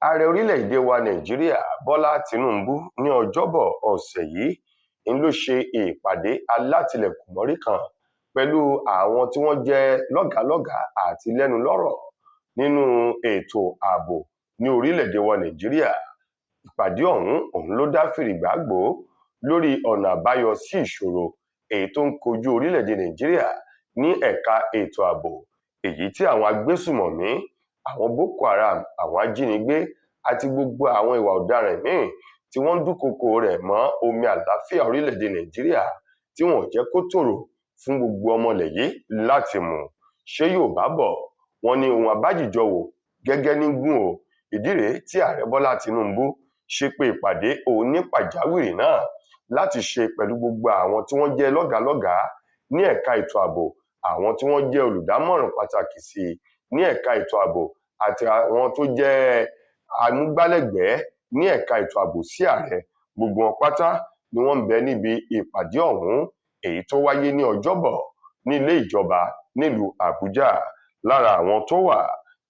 Ààrẹ orílẹ̀-èdè wa Nàìjíríà Bọ́lá Tínúbù ní Ọjọ́bọ̀ ọ̀sẹ̀ yìí ń lọ ṣe ìpàdé alátìlẹ̀kùnmọ́rí kan pẹ̀lú àwọn tí wọ́n jẹ́ lọ́gàálọ́gàá àti lẹ́nulọ́rọ̀ nínú ètò ààbò ní orílẹ̀-èdè wa Nàìjíríà. Ìpàdé ọ̀hún òun ló dá fìrìgbàgbò lórí ọ̀nà àbáyọ sí ìṣòro èyí tó ń kojú orílẹ̀-èdè Nàìjíríà ní ẹ̀ka ètò ààbò, èyí tí àwọn agbésùmọ̀mí, àwọn Boko Haram, àwọn ajínigbé àti gbogbo àwọn ìwà ọ̀daràn míì tí wọ́n ń dúnkokò rẹ̀ mọ́ omi àlàáfíà orílẹ̀-èdè Nàìjíríà tí wọn ò jẹ́ kó tòrò fún gbogbo ọmọ ilẹ̀ yìí láti mú. Ṣé Yorùbá bọ̀, wọ́n ní ohun abájìjọ wò gẹ́gẹ́ ní gún o. Ìdí rèé tí Ààrẹ Bọ́lá Tinubu ṣe pé ìpàdé onípàjáwìrì náà láti ṣe pẹ̀lú gbogbo àwọn tí wọ́n jẹ́ lọ́gàálọ́gàá ní ẹ̀ka ètò ààbò, àwọn tí wọ́n jẹ́ olùdámọ̀ràn pàtàkì sí ní ẹ̀ka ètò ààbò àti àwọn tó jẹ́ amúgbálẹ́gbẹ̀ẹ́ ní ẹ̀ka ètò ààbò sí ààrẹ. Gbogbo wọn pátá ni wọ́n ń bẹ níbi ìpàdé ọ̀hún èyí tó wáyé ní Ọjọ́bọ̀ nílé ìjọba nílùú Àbújá. Lára àwọn tó wà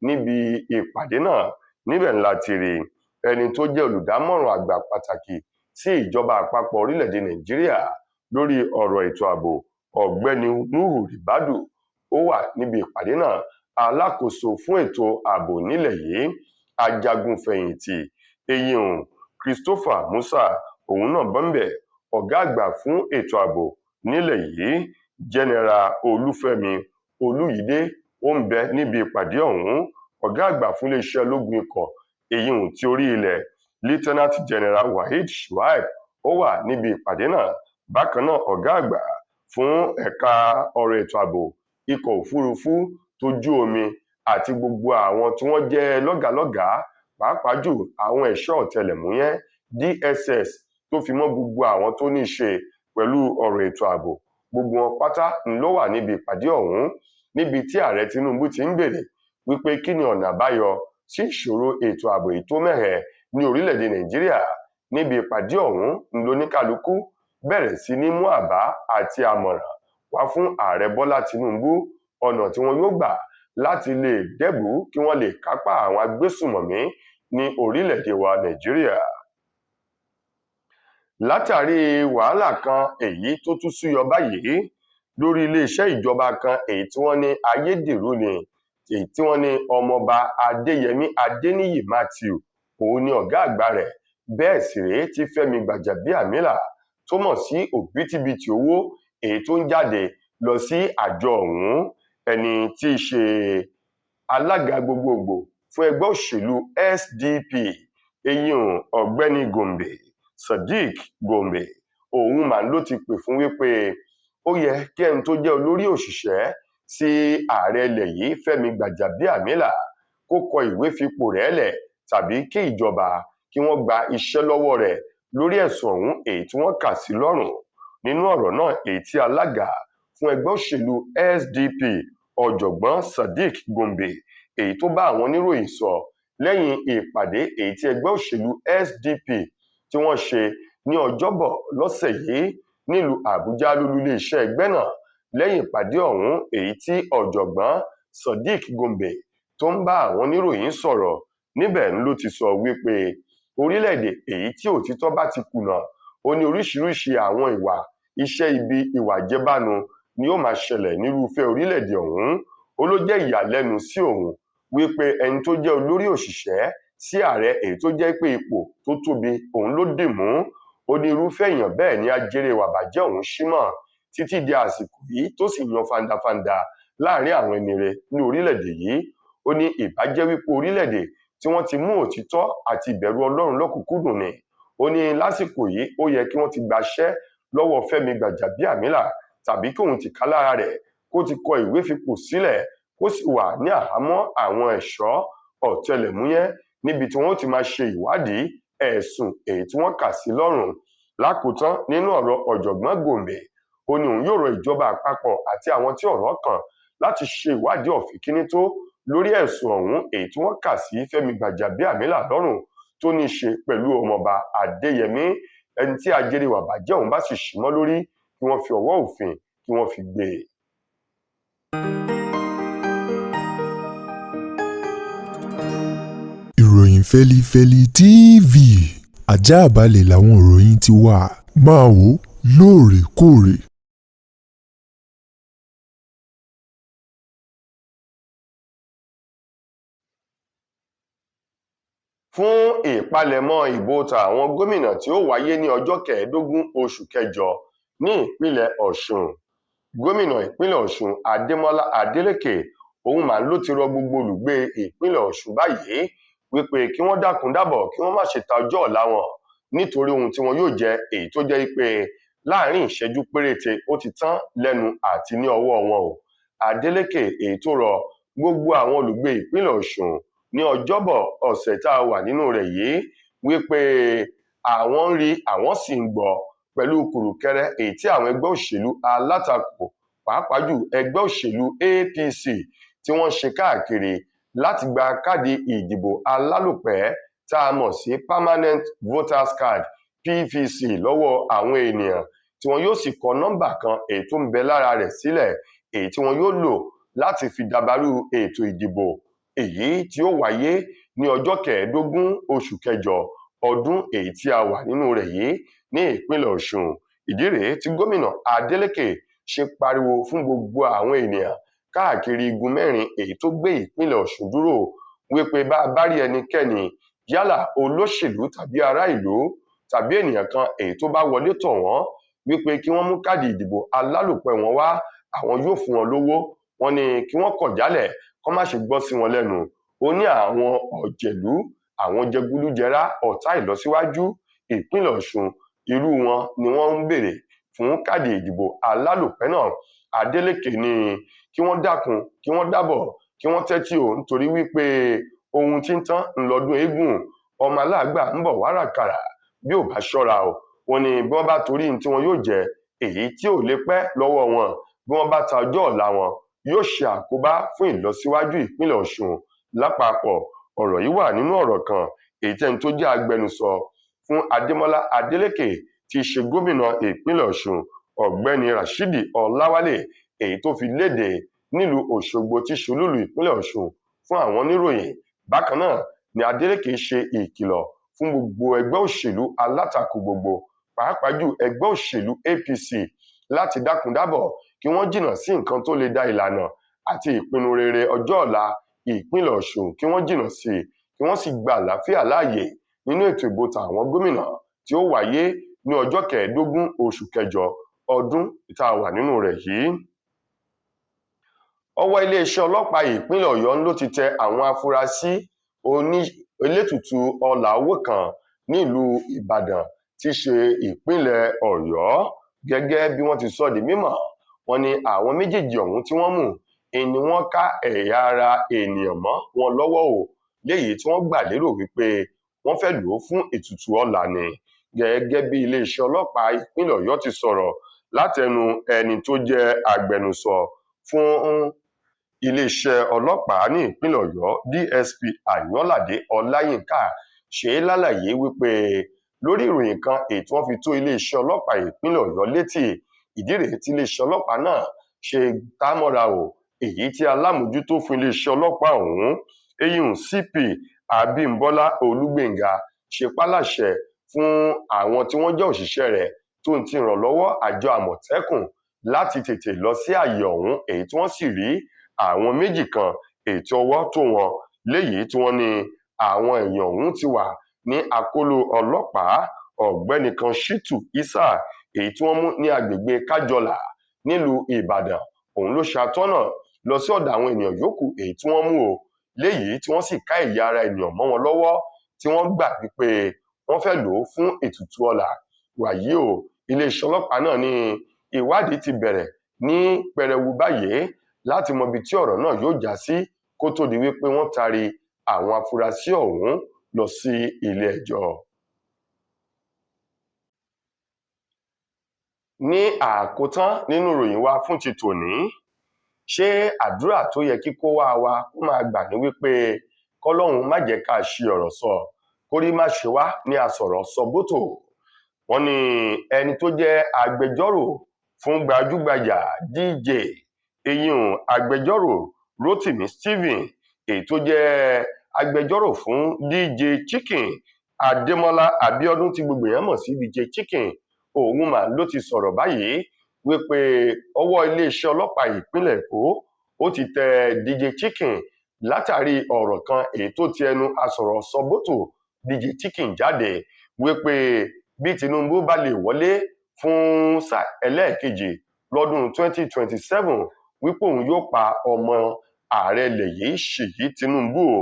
níbi ìpàdé náà níbẹ̀ ńlá ti rí ẹni tó jẹ́ olùdámọ̀ràn àgbà pàtàkì sí ìjọba àpapọ̀ orílẹ̀-èdè Nàìjíríà lórí ọ̀rọ̀ ètò ààbò, Ọ̀gbẹ́ni Nuhu Ribadu, ó wà níbi ìpàdé náà. Alákòóso fún ètò ààbò nílẹ̀ yìí, ajagunfẹ̀yìntì eyín Christopher Musa, òun náà bọ́ńbẹ̀. Ọ̀gá àgbà fún ètò ààbò nílẹ̀ yìí, General Olúfẹ́mi Olúyìdé, ó ń bẹ níbi ìpàdé ọ̀hún. Ọ̀gá àgbà fún iléeṣẹ́ ológun ikọ̀ eyín tí orí ilẹ̀, Lieutenant General Waheed Shuaib, ó wà níbi ìpàdé náà. Bákan náà, ọ̀gá àgbà fún ẹ̀ka ọ̀rọ̀ ètò ààbò ikọ̀ òfurufú tójú omi àti gbogbo àwọn tí wọ́n jẹ́ lọ́gàálọ́gàá, pàápàá jù àwọn ẹ̀ṣọ́ ọ̀tẹlẹ̀múyẹ́ DSS tó fi mọ́ gbogbo àwọn tó ní í ṣe pẹ̀lú ọ̀rọ̀ ètò ààbò, gbogbo wọn pátá ló wà níbi ìpàdé ọ̀hún, níbi tí Ààrẹ Tinubu ti ń béèrè wípé kí ni ọ̀nà àbáyọ sí ìṣòro ètò ààbò èyí tó mẹ́hẹ ní orílẹ̀-èdè Nàìjíríà. Níbi ìpàdé ọ̀hún lóníkálukú bẹ̀rẹ̀ sí ní mú àbá àti àmọ̀ràn wá fún Ààrẹ Bọ́lá Tinubu, ọ̀nà tí wọn yóò gbà láti lè dẹ́bùú kí wọ́n lè kápá àwọn agbésùmọ̀mí ní orílẹ̀-èdè wa Nàìjíríà. Látàrí wàhálà kan èyí tó tún súyọ báyìí lórí iléeṣẹ́ ìjọba kan èyí tí wọ́n ní ayédèrú ni, èyí tí wọ́n ní Ọmọọba Adéyẹmí Adéníyì Matthew òun ni ọ̀gá àgbà rẹ̀, bẹ́ẹ̀ sì rèé tí Fẹ́mi Gbàjàbíàmílà tó mọ̀ sí òbítíbitì owó èyí tó ń jáde lọ sí àjọ ọ̀hún. Ẹni tí í ṣe alága gbogbogbò fún ẹgbẹ́ òṣèlú SDP, eyín Ọ̀gbẹ́ni Gombe Sadiq Gombe, òun mà ló ti pè fún wípé ó yẹ kí ẹni tó jẹ́ olórí òṣìṣẹ́ sí ààrẹ ilẹ̀ yìí, Fẹ́mi Gbàjàbíàmílà, kó kọ ìwé fipò rẹ̀ lẹ̀ tàbí kí ìjọba kí wọ́n gba iṣẹ́ lọ́wọ́ rẹ̀ lórí ẹ̀sùn ọ̀hún èyí tí wọ́n kà sí lọ́rùn. Nínú ọ̀rọ̀ náà èyí tí alága fún ẹgbẹ́ òṣèlú SDP, Ọ̀jọ̀gbọ́n Sadiq Gombe, èyí tó bá àwọn oníròyìn sọ lẹ́yìn ìpàdé èyí tí ẹgbẹ́ òṣèlú SDP tí wọ́n ṣe ní Ọjọ́bọ̀ lọ́sẹ̀ yìí nílùú Àbújá lólú iléeṣẹ́ ẹgbẹ́ náà. Lẹ́yìn ìpàdé ọ̀hún èyí tí Ọ̀jọ̀gbọ́n Sadiq Gombe tó ń bá àwọn oníròyìn sọ̀rọ̀ níbẹ̀ ló ti sọ wípé orílẹ̀-èdè èyí tí òtítọ́ bá ti kùnà, ó ní oríṣiríṣi àwọn ìwà iṣẹ́ ibi ìwà jẹbánu ni ó máa ṣẹlẹ̀ nírúfẹ́ orílẹ̀-èdè ọ̀hún. Ó ló jẹ́ ìyàlẹ́nu sí òun wípé ẹni tó jẹ́ olórí òṣìṣẹ́ sí ààrẹ èyí tó jẹ́ pé ipò tó tóbi òun ló dì mú, ó ní irúfẹ́ èèyàn bẹ́ẹ̀ ni ajere ìwà bàjẹ́ òun símọ̀ títí di àsìkò yìí tó sì yan fandafanda láàrin àwọn ẹni rẹ̀ ní orílẹ̀-èdè yìí. Ó ní ìbàjẹ́ wípé orílẹ̀-èdè tí wọ́n ti mú òtítọ́ àti ìbẹ̀rù Ọlọ́run lọ́kùnkúndùn ni. Ó ní lásìkò yìí ó yẹ kí wọ́n ti gbaṣẹ́ lọ́wọ́ Fẹ́mi Gbàjàbíàmílà tàbí kí òun ti ká lára rẹ̀ kó ti kọ ìwé fipò sílẹ̀ kó sì wà ní àhámọ́ àwọn ẹ̀ṣọ́ ọ̀tẹlẹ̀múyẹ́ níbi tí wọ́n ti máa ṣe ìwádìí ẹ̀sùn èyí tí wọ́n kà sí lọ́rùn. Lákòótán nínú ọ̀rọ̀ Ọ̀jọ̀gbọ́n Gombe, ó ní òun yóò rọ ìjọba àpapọ̀ àti àwọn tí ọ̀rọ̀ kàn láti ṣe ìwádìí ọ̀fìnkìnító lórí ẹ̀sùn ọ̀hún èyí tí wọ́n kà sí Fẹ́mi Gbàjàbíàmílà lọ́rùn tó ní í ṣe pẹ̀lú Ọmọọba Adéyẹmí. Ẹni tí ajere ìwà bàjẹ́ ọ̀hún bá sì ṣì mọ́ lórí, kí wọ́n fi ọwọ́ òfin kí wọ́n fi gbé e. Ìròyìn Fẹ́lífẹ́lí TV ajáàbalẹ̀ làwọn ìròyìn ti wà, máa wò ó lóòrèkóòrè. Fún ìpalẹ̀mọ́ ìbò tàwọn gómìnà tí ó wáyé ní ọjọ́ kẹẹ̀ẹ́dógún oṣù kẹjọ ní ìpínlẹ̀ Ọ̀ṣun, gómìnà ìpínlẹ̀ Ọ̀ṣun Adémọlá Adélèké òun mà ló ti rọ gbogbo olùgbé ìpínlẹ̀ Ọ̀ṣun báyìí wípé kí wọ́n dákun dábọ̀ kí wọ́n má ṣe ta ọjọ́ ọ̀la wọn nítorí ohun tí wọn yóò jẹ, èyí tó jẹ́ pé láàrin ìṣẹ́jú péréte ó ti tán lẹ́nu àti ní ọwọ́ wọn o. Adélékè èyí tó rọ gbogbo àwọn olùgbé ìpínlẹ̀ Ọ̀ṣun ní ọjọ́bọ̀ ọ̀sẹ̀ tá a wà nínú rẹ̀ yìí wípé àwọn ń rí àwọn sì ń gbọ́ pẹ̀lú kùrùkẹrẹ èyí tí àwọn ẹgbẹ́ òṣèlú alátakò pàápàá jù ẹgbẹ́ òṣèlú APC tí wọ́n ṣe káàkiri láti gba káàdì ìdìbò alálòpẹ́ tá a mọ̀ sí Permanent Voters Card PVC lọ́wọ́ àwọn ènìyàn, tí wọn yóò sì kọ nọ́mbà kan èyí tó ń bẹ lára rẹ̀ sílẹ̀, èyí tí wọn yóò lò láti fi dàbàrú ètò ìdìbò èyí tí ó wáyé ní ọjọ́ kẹẹ̀ẹ́dógún oṣù kẹjọ ọdún èyí tí a wà nínú rẹ̀ yìí ní ìpínlẹ̀ Ọ̀ṣun. Ìdí rèé tí gómìnà Adélékè ṣe pariwo fún gbogbo àwọn ènìyàn káàkiri igun mẹ́rin èyí tó gbé ìpínlẹ̀ Ọ̀ṣun dúró wípé bá a bá rí ẹnikẹ́ni yálà olóṣèlú tàbí ará ìlú tàbí ènìyàn kan èyí tó bá wọlé tọ̀ wọ́n wípé kí wọ́n mú káàdì ìdìbò alálòpẹ́ wọn wá, àwọn yóò fún wọn lówó. Wọ́n ní kí wọ́n kọ̀ jálẹ̀ kó má ṣe gbọ́ sí wọn lẹ́nu. Ó ní àwọn ọ̀jẹ̀lú, àwọn jẹgúdújẹrá, ọ̀tá ìlọsíwájú ìpínlẹ̀ Ọ̀ṣun, irú wọn ni wọ́n ń béèrè fún káàdì ìdìbò alálòpẹ́ náà. Adélékè ní kí wọ́n dákun, kí wọ́n dábọ̀, kí wọ́n tẹ́tí o, nítorí wípé ohun tí ń tán ńlọdún eégún, ọmọ aláàgbà ń bọ̀ wárakàrà bí ò bá ṣọ́ra o. Wọ́n ní bí wọ́n bá torí ohun tí wọn yóò jẹ èyí tí ò lè pẹ́ lọ́wọ́ wọn, bí wọ́n bá ta ọjọ́ ọ̀la wọn yóò ṣe àkóbá fún ìlọsíwájú ìpínlẹ̀ Ọ̀ṣun lápapọ̀. Ọ̀rọ̀ yìí wà nínú ọ̀rọ̀ kan èyí tẹ́ni tó jẹ́ agbẹnusọ fún Adémọ́lá Adélékè tí í ṣe gómìnà ìpínlẹ̀ Ọ̀ṣun ọ̀gbẹ́ni Rashidi Ọláwálé èyí tó fi léde nílùú Òṣogbo tí ṣolúlù ìpínlẹ̀ Ọ̀ṣun fún àwọn oníròyìn. Bákan náà ni Adélékè ṣe ìkìlọ̀ fún gbogbo ẹgbẹ́ òṣèlú alátakò gbogbo pàápàá jù ẹgbẹ́ òṣèlú APC láti dákun dábọ̀ kí wọ́n jìnnà sí nǹkan tó lè da ìlànà àti ìpinnu rere ọjọ́ ọ̀la ìpínlẹ̀ Ọ̀ṣun, kí wọ́n jìnnà sí i, kí wọ́n sì gba àlàáfíà láàyè nínú ètò ìbò tàwọn gómìnà tí ó wáyé ní ọjọ́ kẹẹ̀ẹ́dógún oṣù kẹjọ ọdún tá a wà nínú rẹ̀ yìí. Ọwọ́ iléeṣẹ́ ọlọ́pàá ìpínlẹ̀ Ọ̀yọ́ ló ti tẹ àwọn afurasí elétùtù ọlà owó kan nílùú Ìbàdàn tí í ṣe ìpínlẹ̀ Ọ̀yọ́. Gẹ́gẹ́ bí wọ́n ti sọ di mímọ̀, wọ́n ní àwọn méjèèjì ọ̀hún tí wọ́n mú ni wọ́n ká ẹ̀yà ara ènìyàn mọ́ wọn lọ́wọ́ o, léyìí tí wọ́n gbà lérò wípé wọ́n fẹ́ lò ó fún ètùtù ọlà ni. Gẹ́gẹ́ bí iléeṣẹ́ ọlọ́pàá ìpínlẹ̀ Ọ̀yọ́ ti sọ̀rọ̀ látẹnu ẹni tó jẹ́ agbẹnusọ fún iléeṣẹ́ ọlọ́pàá ní ìpínlẹ̀ Ọ̀yọ́ DSP Àyànládé Ọláyínká ṣe é lálàyé wípé lórí ìròyìn kan èyí tí wọ́n fi tó iléeṣẹ́ ọlọ́pàá ìpínlẹ̀ Ọ̀yọ́ létí, ìdí rèé tí iléeṣẹ́ ọlọ́pàá náà ṣe tá mọ́ra o, èyí tí alámòjútó fún iléeṣẹ́ ọlọ́pàá ọ̀hún eyín CP Abímbọ́lá Olúgbénga ṣe páláṣẹ fún àwọn tí wọ́n jẹ́ òṣìṣẹ́ rẹ̀ tó ń ti ìrànlọ́wọ́ àjọ Àmọ̀tẹ́kùn láti tètè lọ sí àyè ọ̀hún, èyí tí wọ́n sì rí àwọn méjì kan èyí tí ọwọ́ tó wọn, léyìí tí wọ́n ní àwọn èèyàn ọ̀hún ti wà ní akóló ọlọ́pàá. Ọ̀gbẹ́ni kan Shittu Isa èyí tí wọ́n mú ní agbègbè Kájọlà nílùú Ìbàdàn, òun ló ṣàtọ́nà lọ sí ọ̀dọ̀ àwọn ènìyàn yòókù èyí tí wọ́n mú o, léyìí tí wọ́n sì ká ẹ̀yà ara ènìyàn mọ́ wọn lọ́wọ́ tí wọ́n gbà wípé wọ́n fẹ́ lò ó fún ètùtù ọlà. Wàyí o, iléeṣẹ́ ọlọ́pàá náà ní ìwádìí ti bẹ̀rẹ̀ ní pẹrẹwu báyìí láti mọ ibi tí ọ̀rọ̀ náà yóò já sí kó tó di wípé wọ́n taari àwọn afurasí ọ̀hún lọ sí ilé ẹjọ́. Ní àkótán nínú ìròyìn wa fún ti tòní, ṣé àdúrà tó yẹ kí kó wá wa kó máa gbà ní wípé kọ́lọ́hun má jẹ́ ká ṣi ọ̀rọ̀ sọ, kórí má ṣe wá ní asọ̀rọ̀ sọ bótò. Wọ́n ní ẹni tó jẹ́ agbẹjọ́rò fún gbajúgbajà DJ eyín agbẹjọ́rò Rotimi Stephen èyí tó jẹ́ Agbẹjọ́rò fún DJ Chicken, Adémọlá Abiodun, tí gbogbo èèyàn mọ̀ sí DJ Chicken, òun mà ló ti sọ̀rọ̀ báyìí wípé ọwọ́ iléeṣẹ́ ọlọ́pàá ìpínlẹ̀ Èkó ó ti tẹ DJ Chicken látàrí ọ̀rọ̀ kan èyí tó ti ẹnu asọ̀rọ̀ sọbótò DJ Chicken jáde wípé bí Tinubu bá lè wọlé fún sáà ẹlẹ́ẹ̀kejì lọ́dún 2027, wípé òun yóò pa ọmọ ààrẹ ilẹ̀ yìí Ṣèyí Tinubu o.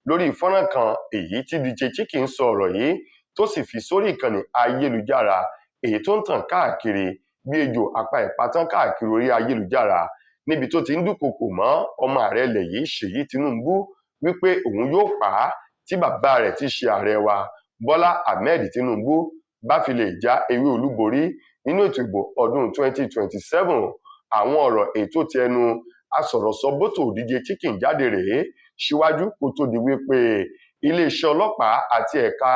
Lórí fọ́nrán kan èyí tí DJ Chicken sọ ọ̀rọ̀ yìí tó sì fi sórí ìkànnì ayélujára èyí tó ń tàn káàkiri bí ejò apá ìpátán káàkiri orí ayélujára, níbi tó ti ń dúnkokò mọ́ ọmọ ààrẹ ilẹ̀ yìí Ṣèyí Tinubu wípé òun yóò pa á tí bàbá rẹ̀ ti ṣe ààrẹ wa Bọ́lá Ahmed Tinubu bá fi lè já ewé olúborí nínú ètò ìbò ọdún 2027. Àwọn ọ̀rọ̀ èyí tó ti ẹnu asọ̀rọ̀sọ bótò DJ Chicken jáde rèé síwájú kó tó di wípé iléeṣẹ́ ọlọ́pàá àti ẹ̀ka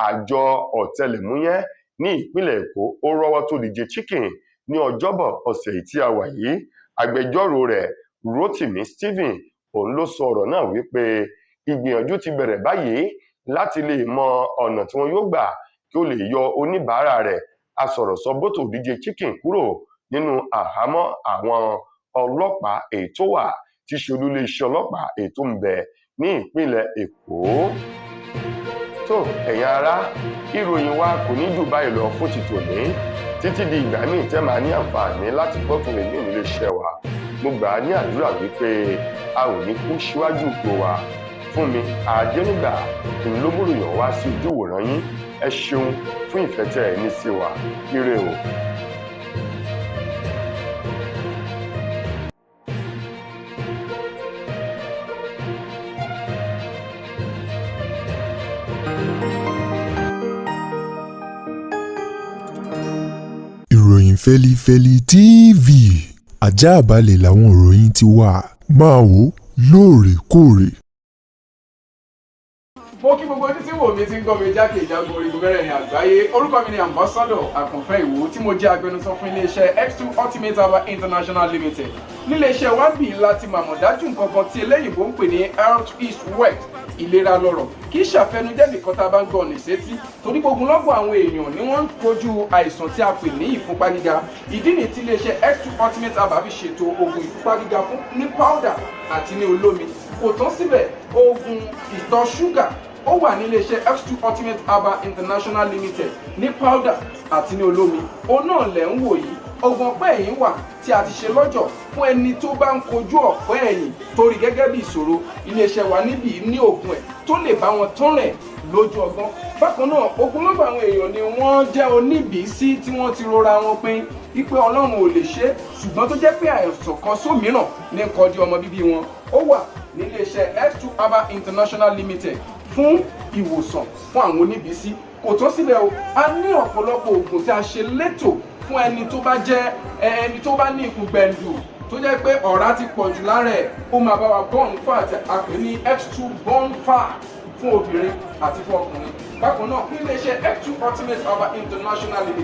àjọ ọ̀tẹlẹ̀múyẹ́ ní ìpínlẹ̀ Èkó ó rọ́wọ́ tó DJ Chicken ní Ọjọ́bọ̀ ọ̀sẹ̀ yìí tí a wà yìí. Agbẹjọ́rò rẹ̀ Rotimi Stephen òun ló sọ ọ̀rọ̀ náà wípé ìgbìyànjú ti bẹ̀rẹ̀ báyìí láti lè mọ ọ̀nà tí wọn yóò gbà kí ó lè yọ oníbàárà rẹ̀ asọ̀rọ̀sọ bótò DJ Chicken kúrò nínú àhámọ́ àwọn ọlọ́pàá èyí tó wà tí ṣe olú iléeṣẹ́ ọlọ́pàá èyí tó ń bẹ ní ìpínlẹ̀ Èkó. Tó ẹ̀yin ará, ìròyìn wa kò ní jù báyìí lọ fún ti tòní títí di ìgbà míì tẹ́ máa ní àǹfààní láti gbọ́ tún lè ní iléeṣẹ́ wa. Mo gbà á ní àdúrà wípé a ò ní kú síwájú ìgbò wa. Fún mi Adénígbà ńlọmúròyìn wá sí ojú ìwòran yín. Ẹ ṣeun fún ìfẹ́ tẹ́ ẹ ní sí wa. Ire o. Ìròyìn fẹlifẹli TV ajáàbalẹ̀ làwọn ìròyìn ti wà, máa wò lóòrèkóòrè. Mo kí gbogbo ojú tí wò mí tí ń gbọ́ mi jákè ìjágun orígun mẹ́rẹ̀ẹ̀rin àgbáyé. Orúkọ mi ni Ambassador Àkànfẹ́ Ìwò, tí mo jẹ́ agbẹnusọ fún iléeṣẹ́ X2 Ultimate Herbal International Limited. Níléeṣẹ́ wa ń bì láti màmọ̀ dájú nǹkan kan tí eléyìnbó ń pè ní health is wealth, ìlera lọ́rọ̀. Kì í ṣàfẹnujẹ́ nìkan tá a bá ń gbọ́ ọ̀nà ìsétí, torí gbogbo lọ́gbọ̀ àwọn èèyàn ni wọ́n ń kojú àìsàn tí a pè ní ìfúnpá gíga. Ìdí nìyí tí iléeṣẹ́ X2 Ultimate Herbal fi ṣètò oògùn ìfúnpá gíga fún ní powder àti ní olómi. Kò tán síbẹ̀, oògùn ìtọ̀ ṣúgà ó wà ní iléeṣẹ́ X2 Ultimate Herbal International Limited ní powder àti ní olómi. Òun náà lẹ̀ ń wò yìí. Oògùn ọ̀pẹ́ ẹ̀yìn wà tí a ti ṣe lọ́jọ̀ fún ẹni tó bá ń kojú ọ̀pẹ́ ẹ̀yìn torí gẹ́gẹ́ bí ìṣòro. Iléeṣẹ́ wa níbí ní oògùn ẹ̀ tó lè bá wọn tán rẹ̀ lójú ọgbọ́n. Bákan náà, ogunlọ́gọ̀ àwọn èèyàn ni wọ́n jẹ́ oníbìísí tí wọ́n ti rora wọn pin wípé Ọlọ́run ò lè ṣe, ṣùgbọ́n tó jẹ́ pé àìsàn kan sómìíràn ní kọjú ọmọ bíbí wọn. Ó wà níléeṣẹ́ X2 Herbal International Limited fún ìwòsàn fún àwọn oníbìísí. Kò tán sílẹ̀ o, a ní ọ̀pọ̀lọpọ̀ oògùn tí a ṣe létò fún ẹni tó bá jẹ́ ẹni tó bá ní ikùn gbẹ̀ǹdù tó jẹ́ pé ọ̀rá ti pọ̀ jù lára ẹ̀. Ó máa bá wa burn fat, a pè ní X2 burn fat, fún obìnrin àti fún ọkùnrin. Bákan náà, níléeṣẹ́ X2 Ultimate Herbal International Limited.